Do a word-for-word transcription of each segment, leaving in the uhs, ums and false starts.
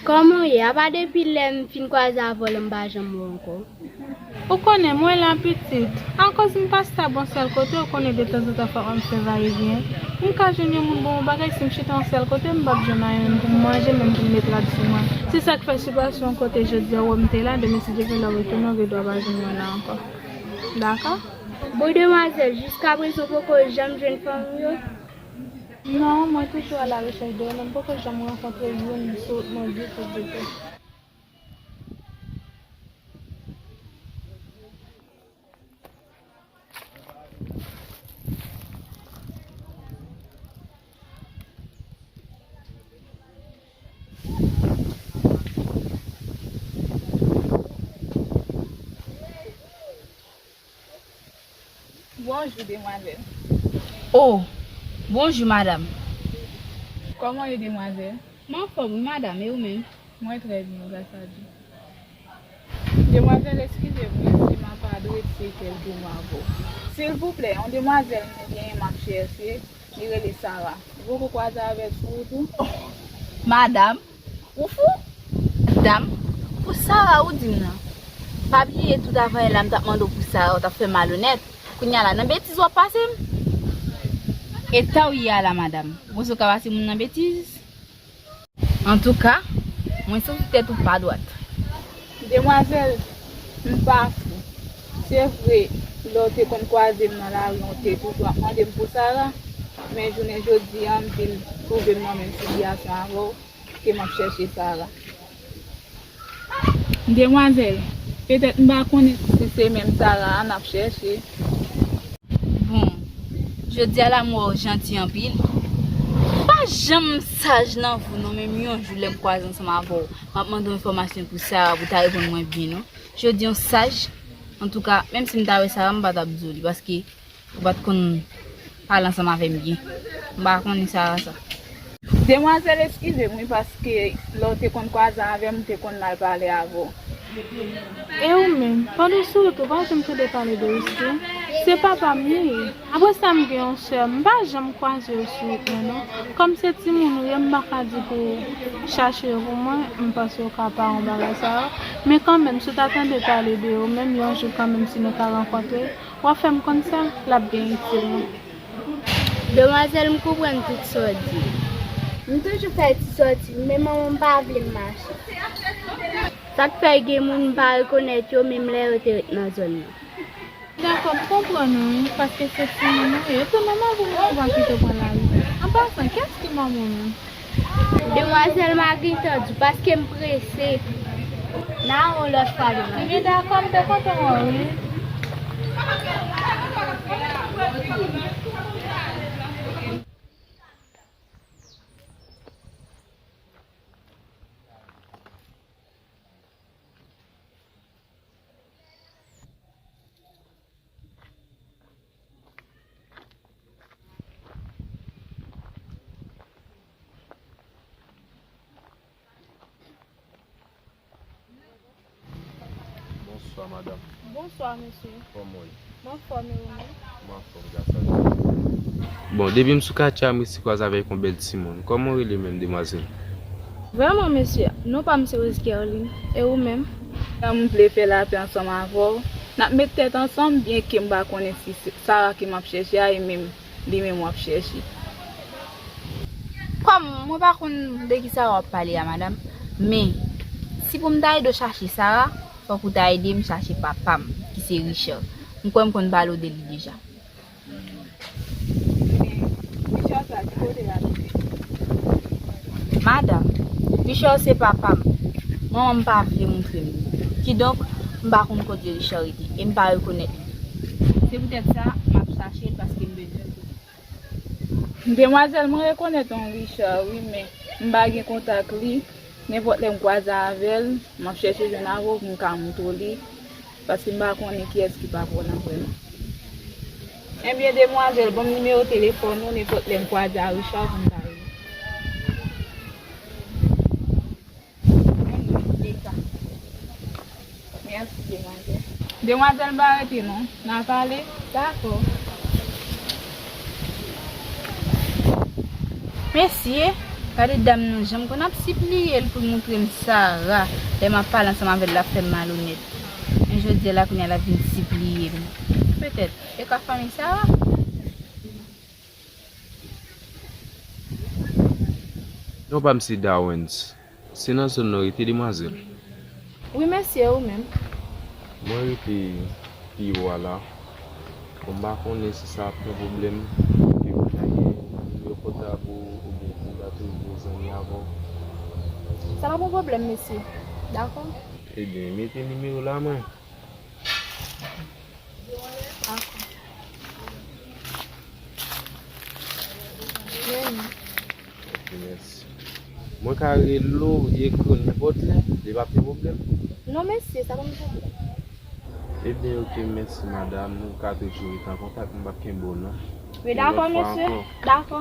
Kòman w ye? Apa depi lè m fin kwaze avè w la, m pa janm wè w ankò. Ou konnen, mwen la pitit. Akoz m pa stab yon sèl kote, ou konnen detanzantan fòk m fè vayevyen. M ka jwenn yon moun bon yon bagay, si m chita yon sèl kote, m p ap jwenn anyen menm pou m manje, menm pou m met rad sou mwen. Se sa k fè sitiyasyon kote jodi a ou wè m te la, demen si Dye vle lè w retounen, ou gen dwa pa jwenn mwen la ankò. Dakò? Bon, demwazèl, jiskaprezan w poko janm jwenn fanmi w yo? Non, mwen toujou alarechèch de yo, men m poko janm rankontre youn sou wout mwen ditou, ditou. Bonjou, demwazèl. Oh, bonjou, madanm. Kòman w ye, demwazèl? M anfòm, wi, madanm, e ou menm? Mwen trè byen, gras a Dye. Demwazèl, eskize m, wi, si m ap adrese kèlke mo avè w. Silvouplè, yon demwazèl mwen genyen m ap chèche, li rele Sara. Ou poko kwaze avè l sou wout ou? Madanm, ou fou? Dam, pou Sara ou di m nan. Pa bliye tout avan yè la m t ap mande w pou Sara, ou t ap fè malonèt. Kounye a la, nan betiz w ap pase m? Eta w ye a la, madanm. Ou panse w ka pase moun nan betiz? Antouka, mwen santi tèt ou pa dwat. Demwazèl, m pa fou. Se vre, lè w te konn kwaze m nan lari, w te toujou ap mande m pou Sara, men jounen jodi a, m vin twouve m nan menm sitiyasyon avè w, ke m ap chèche Sara. Demwazèl, petèt m pa konnen si se menm Sara a n ap chèche. Bon, jodi a la m wè w janti anpil. Pa janm saj nan vi w non, menm yon jou lè m kwaze ansanm avè w, m ap mande w enfòmasyon pou Sara pou w ta reponn mwen byen non. Jodi a w saj. Antouka, menm si m ta wè Sara, m pa t ap di w li, paske ou pa t konn pale ansanm avè m byen. M pa konnen Sara sa. Demwazèl, eskize m wi, paske lè w te konn kwaze avè m, m te konn mal pale avè w. E ou menm, pandan sou wout ou pa janm tande pale de Rizky? Se papa m li ye. Apre sa, m gen yon sè, m pa janm kwaze yo sou wout mwen non. Kòm se timoun ou ye, m pa ka di pou w chache yo pou mwen, m panse w ka pa yon bagay sa yo. Men kanmenm, si w ta tande pale de yo, menm yon jou kanmenm, si nou ta rankontre, w a fè m konn sa, l ap byen itil mwen. Demwazèl, m konprann tout sa w di. M toujou fè ti sòti, men manman m pa vle m mache. Sa k fè gen moun m pa rekonèt yo, menm lè yo te ret nan zòn nan. Dakò, m konprann ou wi, paske se timoun ou ye. E tou nòmal pou manman w pa kite w pran lari. An pasan, kiyès ki manman w menm? Demwazèl, m a gentan di w, paske m prese. N a wè w lòt fwa, demwazèl. Ebyen dakò, m te kontan wè w wi. Bonswa, madanm. Bonswa, mesye. Kòman w ye? M anfòm, e ou menm? M anfòm, gras a Dye. Bon, depi m sou katye a, m resi kwaze avèk yon bèl timoun. Kòman w rele menm, demwazèl? Vrèman, mesye, non pa m se Rose Kerline. E ou menm? Sa m vle fè lapè ansanm avè w. N ap met tèt ansanm, byenke m pa konnen si se Sara ke m ap chèche a, e menm li menm w ap chèche. Kòm mwen pa konn de ki Sara w ap pale a, madanm, men si pou m ta ede w chache Sara, fòk ou ta ede m chache papa m, ki se Richard. M kwè m konn pale w de li deja. Men, Richard sa, ki kote l abite? Madanm, Richard se papa m. Manman m pa vle montre m li. Kidonk, m pa konn kote Richard rete e m pa rekonèt li. Se poutèt sa, m ap chache l paske m bezwen l. Demwazèl, mwen rekonèt yon Richard, wi, men m pa gen kontak li. Nenpòt lè m kwaze avè l, m ap chèche jwenn avè w pou m ka montre w li, paske m pa konnen kiyès ki papa w lan vrèman. Ebyen, demwazèl, ban m nimewo telefòn ou, nenpòt lè m kwaze a Richard pou m ta rele. Mwen menm, Leta. Mèsi, demwazèl. Demwazèl, m pa rete non. N a pale? Dakò. Mesye, Gade dam nan, jan m konn ap sipliye l pou l moutre m Sara, lè m ap pale ansanm avè l, l ap fè m malonèt. Men jodi a la, kounye a, l ap vin sipliye m. Petèt, e ka fanmi Sara? Non pa m se Dawens. Se nan zòn nan w rete, demwazèl? Wi mesye, ou menm? Mwen rete pi wo a la. Bon, m pa konnen si sa ap yon pwoblèm, ke m ta gen nimewo pòtab ou, oubyen si m ta toujou zanmi avè w. Sa p ap yon pwoblèm, mesye. Dakò? Ebyen, mete nimewo la mwen. Dakò. Mèsi. Ok, mèsi. Mwen ka rele w, ekri w nenpòt lè, li p ap yon pwoblèm? Non, mesye, sa pa yon pwoblèm. Ebyen, ok, mèsi, madanm. Nou ka toujou rete an kontak, m p ap kenbe w, non. Wi, dakò, mesye. Dakò.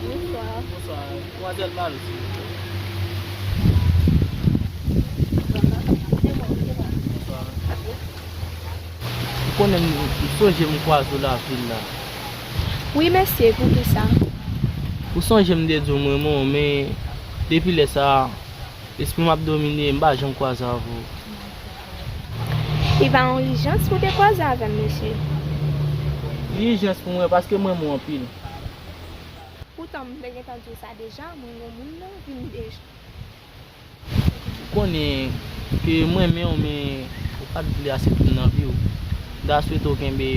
Bonswa. Bonswa. Demwazèl Malo, silvouplè. Bonswa. Ou konnen m, m sonje m kwaze w lavil la. Wi, mesye, poukisa? Ou sonje m te di w m renmen w, men depi lè sa a, lespri m ap domine, m pa janm kwaze avè w. Li pa yon ijans pou w te kwaze avè m, mesye. Li ijans pou mwen, paske m renmen w anpil. Poutan, m te gentan di w sa deja, mwen gon moun nan vi m deja. Ou konnen ke m renmen w, men ou pa t vle aksepte m nan vi w. M ta swete w kenbe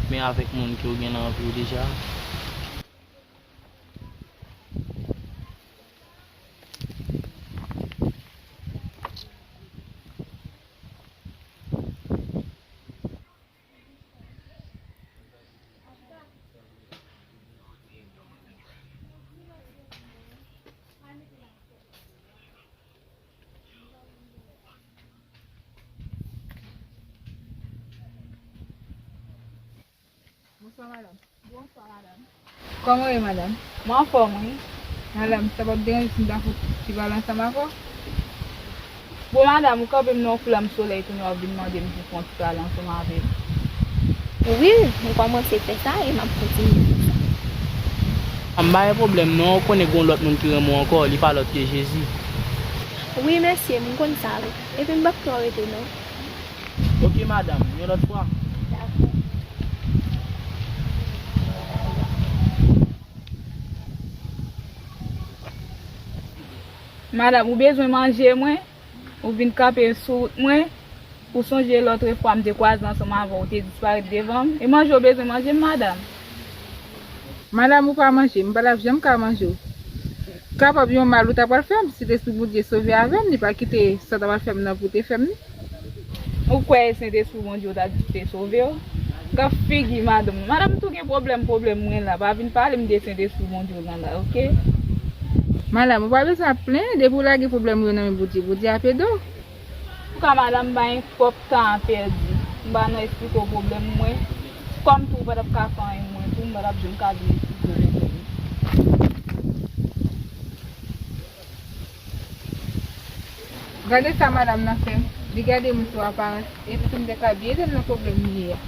men avèk moun ke w gen nan vi w deja a. Bonswa, madanm. Bonswa, madanm. Kòman w ye, madanm? Mwen anfòm, wi. Madanm, sa p ap deranje si m ta fè yon ti pale ansanm avè w? Bon, madanm, ou kanpe m nan yon flanm solèy, kounye a w vin mande m pou fè yon ti pale ansanm avè w. Wi, m kòmanse fè sa e m ap kontinye fè sa. M pa gen pwoblèm non, ou konnen gen yon lòt moun ki renmen w ankò, li pa lòt ke Jezi. Wi, mesye, m konn sa, wi. Epi m p ap twò rete non. Ok, madanm, yon lòt fwa. Madanm, ou bezwen manje mwen? Ou vin kanpe sou wout mwen? Ou sonje lòtrefwa m te kwaze ansanm avè w, ou te disparèt devan m? E manje w bezwen manje m, madanm? Madanm, ou pa manje m, m pa t ap janm ka manje w. Kapab yon mal ou ta pral fè m, si Sentespri Bondye sove avè m, li pa kite sa w ta pral fè m nan pou w te fè m li. Ou kwè e Sentespri Bondye w ta di ki te sove w? Gad figi madanm nan. Madanm tou gen pwoblèm, pwoblèm mwen la. Pa vin pale m de Sentespri Bondye w nan la, oke? Madanm, ou pa bezwen ap plenyen, depi w lage pwoblèm ou yo nan men Bondye, Bondye ap ede w. Antouka madanm, m pa gen twòp tan a pèdi. M pa nan esplike w pwoblèm mwen. Kòm tou ou pa t ap ka fè anyen mwen tou, m pa t ap janm ka vin esplike w pwoblèm mwen. Gade sa madanm nan fè m. Li gade m sou aparans, epi tou m te ka byen ede l nan pwoblèm li ye a.